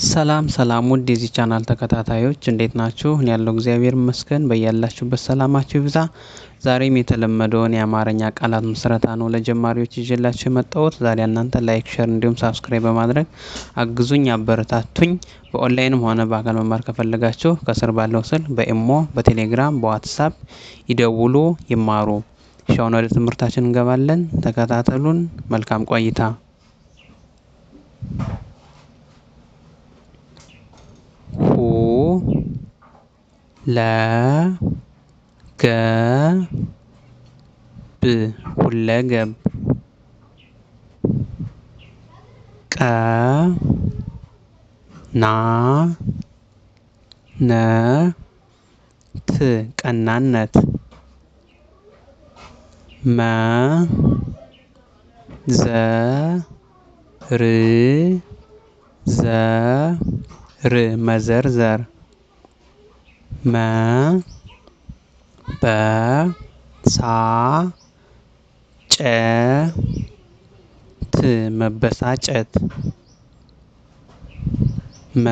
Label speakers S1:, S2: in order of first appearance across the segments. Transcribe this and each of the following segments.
S1: ሰላም ሰላም ውድ የዚህ ቻናል ተከታታዮች፣ እንዴት ናችሁ? እኔ ያለው እግዚአብሔር ይመስገን። በያላችሁበት ሰላማችሁ ይብዛ። ዛሬም የተለመደውን የአማርኛ ቃላት ምስረታ ነው ለጀማሪዎች ይዤላችሁ የመጣሁት። ዛሬ እናንተ like፣ share እንዲሁም subscribe በማድረግ አግዙኝ፣ አበረታቱኝ። በኦንላይንም ሆነ በአካል መማር ከፈለጋችሁ ከስር ባለው ስልክ በኢሞ፣ በቴሌግራም፣ በዋትሳፕ ይደውሉ፣ ይማሩ። እሺ፣ አሁን ወደ ትምህርታችን እንገባለን። ተከታተሉን። መልካም ቆይታ። ሁ ለ ገ ብ ሁለገብ። ቀ ና ነ ት ቀናነት። መ ዘ ር ዘ ር መዘርዘር። መ በ ሳ ጨ ት መበሳጨት። መ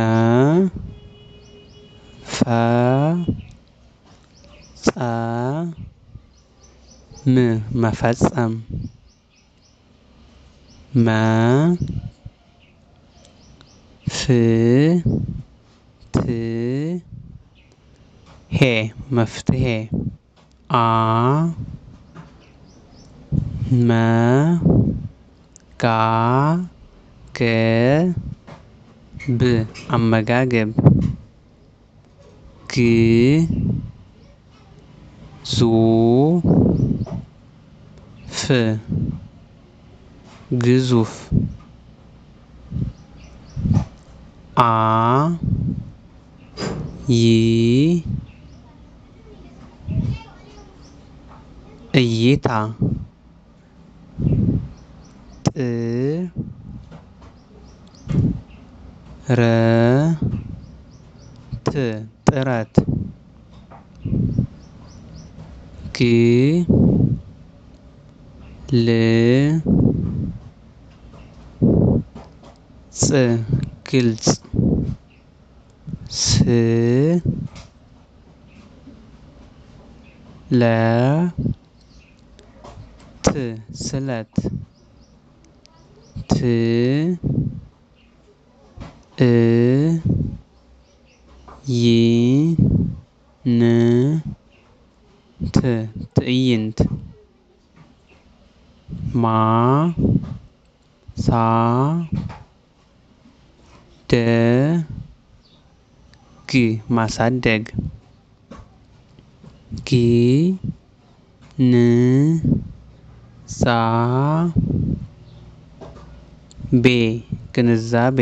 S1: ፈ ጸ ም መፈጸም። መ ፍ ት ሄ መፍትሄ። አ መ ጋ ገ ብ አመጋገብ። ግ ዙ ፍ ግዙፍ። አ ይ እይታ። ጥ ረ ት ጥረት። ግ ል ጽ ግልጽ። ስ ለ ት ስለት። ት እ ይ ን ት ትዕይንት። ማ ሳ ደ ግ ማሳደግ። ግ ን ዛ ቤ ግንዛቤ።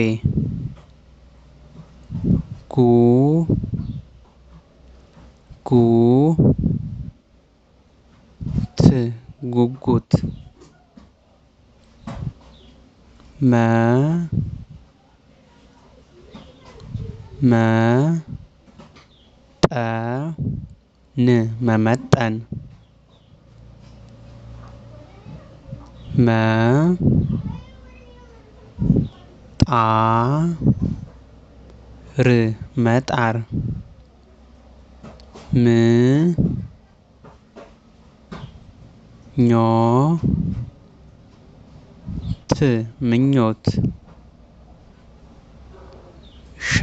S1: ጉ ጉ ት ጉጉት። መ መ ጠ ን መመጠን። መ ጣ ር መጣር። ም ኞ ት ምኞት። ሸ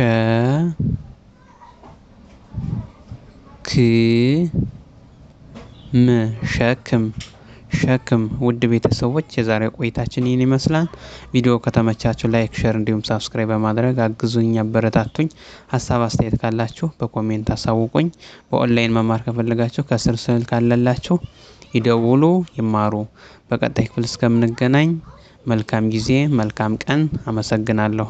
S1: ክ ም ሸክም ሸክም። ውድ ቤተሰቦች፣ የዛሬ ቆይታችን ይህን ይመስላል። ቪዲዮ ከተመቻችሁ like፣ share እንዲሁም subscribe በማድረግ አግዙኝ፣ አበረታቱኝ። ሀሳብ አስተያየት ካላችሁ በ comment አሳውቁኝ። በኦንላይን መማር ከፈለጋችሁ ከስር ስልክ ካለላችሁ ይደውሉ፣ ይማሩ። በቀጣይ ክፍል እስከምንገናኝ መልካም ጊዜ፣ መልካም ቀን። አመሰግናለሁ።